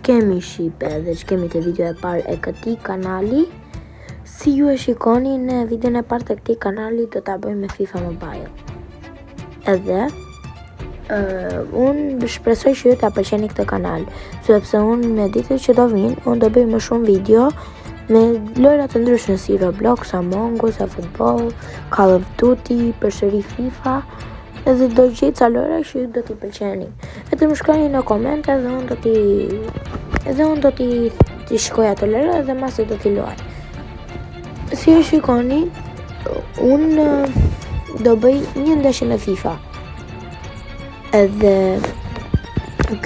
Ç'kemi shqipe dhe ç'kemi te video e parë e këtij kanali Si ju e shikoni në videon e parë të këtij kanali do ta bëjmë me FIFA Mobile Edhe uh, unë shpresoj që ju ta pëlqeni këtë kanal Sepse unë me ditët që do vinë, unë do bëj më shumë video me lojra të ndryshme si Roblox, Among Us, eFootball, Call of Duty, përsëri FIFA Edhe do gjej ca lojra që ju do t'i pëlqeni. Vetëm shkruani në komente dhe unë do t'i edhe unë do t'i t'i shikoj ato lojra dhe mbase do t'i luaj. Si e shikoni, unë do bëj një ndeshje në FIFA. Edhe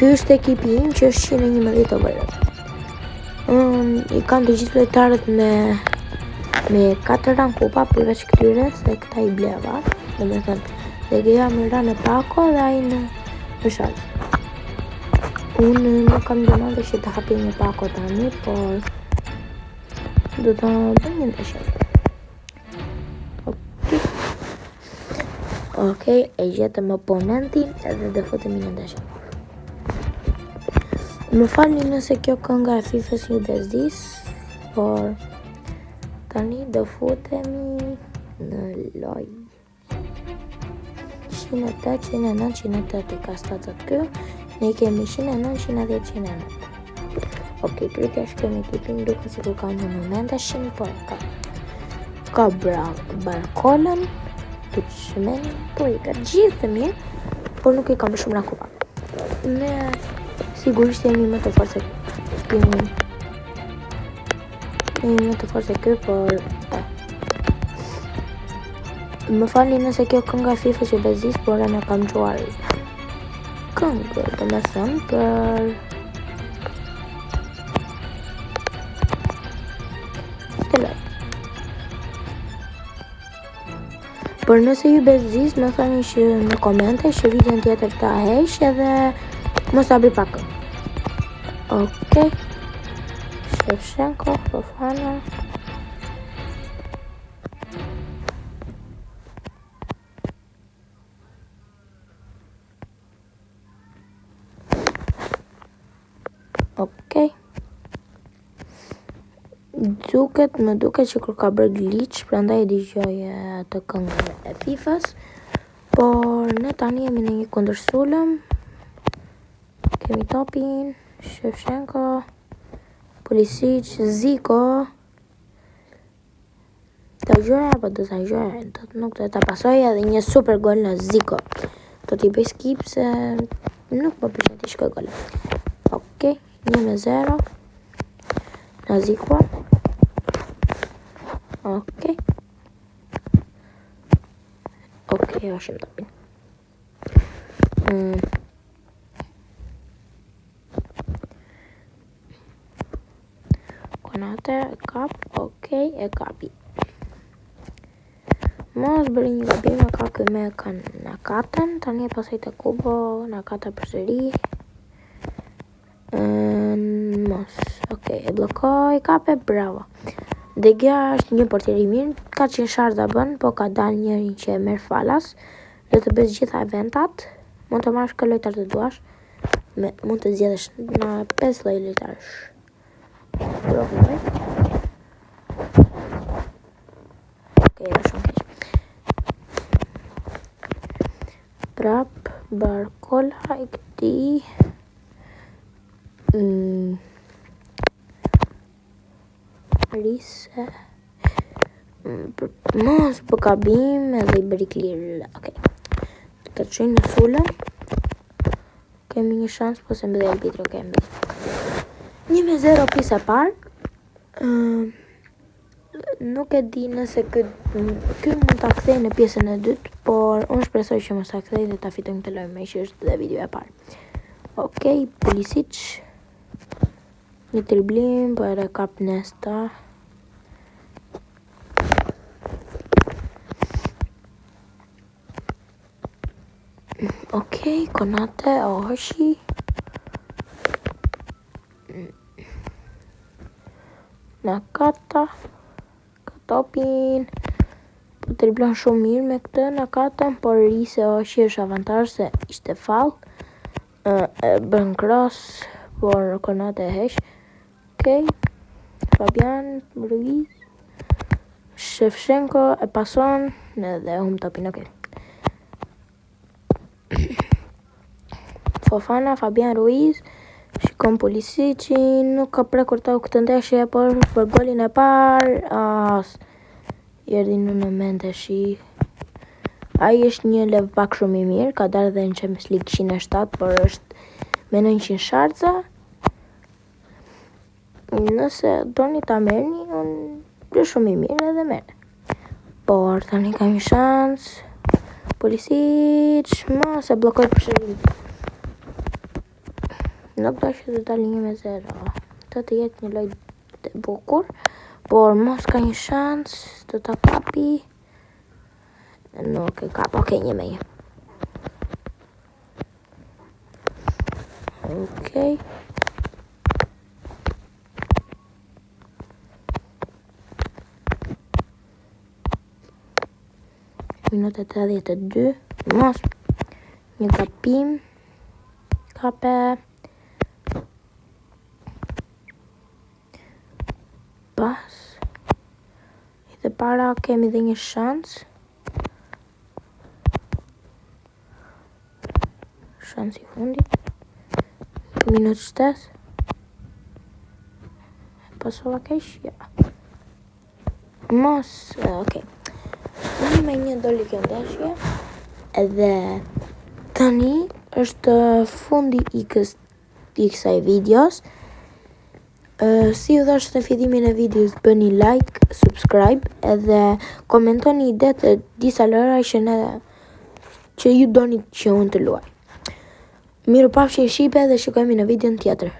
ky është ekipi im që është 111 over. Unë i kam të gjithë lojtarët me me 4 rank upa përveç këtyre se këta i bleva. Domethënë, De Gea më ra në pako dhe ai në në shans. Unë nuk kam diamante që të hapi një pako tani, por do të bëj një ndeshje. Okej. Okej, e gjetëm oponentin edhe do futemi në ndeshje. Më falni nëse kjo kënga e FIFA-s ju bezdis, por tani do futemi në lojë. 108, 109, 108 i ka statat ky. Ne kemi 109, 110, 109. Ok, pritja shkojmë ekipin, duke sikur ka një momentashin, por ka. Ka bra, Barkolën, të qëmen, po i ka gjithë të mirë, por nuk i ka më shumë rank upa. Ne sigurisht jemi më të fortë se kemi jemi më të fortë se ky, por e. Më falni nëse kjo kënga e FIFA ju bezdis, por unë kam gjuar këngë, domethënë, për... Të lojë. Por nëse ju bezdis, më thoni që në komente që videon tjetër ta heq edhe mos ta bëj pak. Okej. Shevchenko, Fofana. Okej. Duket, më duket që kur ka bërë glitch, prandaj e dëgjoj atë këngën e FIFA-s. Por ne tani jemi në një kundërsulm. Kemi topin, Shevchenko, Pulisic, Ziko. Ta gjoja apo do ta gjoja, do nuk do ta pasoj edhe një super gol në Ziko. Do t'i bëj skip se nuk më pëlqen t'i shikoj gola. Okej, 1 me 0. Në Ziko. Okej. Okej, është topin. Mm. Konate, e kap, okej, e kapi. Mos bëri një gabim, e ka ky me kanë Nakatën, tani e pasoj te Kubo, Nakata përsëri. Mos, okej, e bllokoj, kape, bravo. De Gea është një portier i mirë, ka qenë sharda bën, po ka dalë njërin që e merr falas. Do të bësh gjitha eventat, mund të marrësh kë lojtar të duash, me, mund të zgjedhësh në 5 lloj lojtarësh. Provoj. Okej, era shumë keq. Prap, Barcola i këtij. Mm. Rise. Mos po gabim edhe i bëri clear. Okej. Do të çojmë në sulm. Kemi një shans, po se mbylli arbitri, okej, mbylli. 1 me 0 pjesa e parë. Ëm, nuk e di nëse ky ky mund ta kthej në pjesën e dytë, por unë shpresoj që mos ta kthej dhe ta fitojmë këtë lojë, me që është dhe video e parë. Okej, Pulisic. Një driblim, po edhe kap Nesta. Okej, Konate, Oshi. Nakata. Ka topin. Po driblon shumë mirë me këtë Nakata, por Rise Oshi është avantazh se ishte faull. E bën cross. por Konate e heq. Okej. Fabian Ruiz. Shevchenko e pason edhe hum topin, okej. Fofana, Fabian Ruiz, shikon Pulisicin, nuk ka prekur top këtë ndeshje, por për golin e parë, as, i erdhi Nuno Mendeshi. Ai është një left back shumë i mirë, ka dalë dhe në Champions League 107, por është me 900 sharca. Nëse doni ta merrni, unë është shumë i mirë edhe merre. Por tani ka një shans. Pulisic, mos e bllokoj përsëri. Nuk do që të dalë 1-0. Do të jetë një lojë e bukur, por mos ka një shans, do ta kapi. Nuk e kap, okej, 1-1. Okej. Minuta 82. Mos. Një gabim. Kape. Pas. Edhe para kemi dhe një shans. Shansi i fundit. Një minutë shtesë. Pasova keq, ja. Mos, okej. 1-1 doli kjo ndeshje. Edhe tani është fundi i kës i kësaj videos. Si ju thashë në fillimin e videos, bëni like, subscribe edhe komentoni idetë e disa lojëra që ne që ju doni që unë të luaj. Mirupafshim shqipe dhe shikohemi në videon tjetër.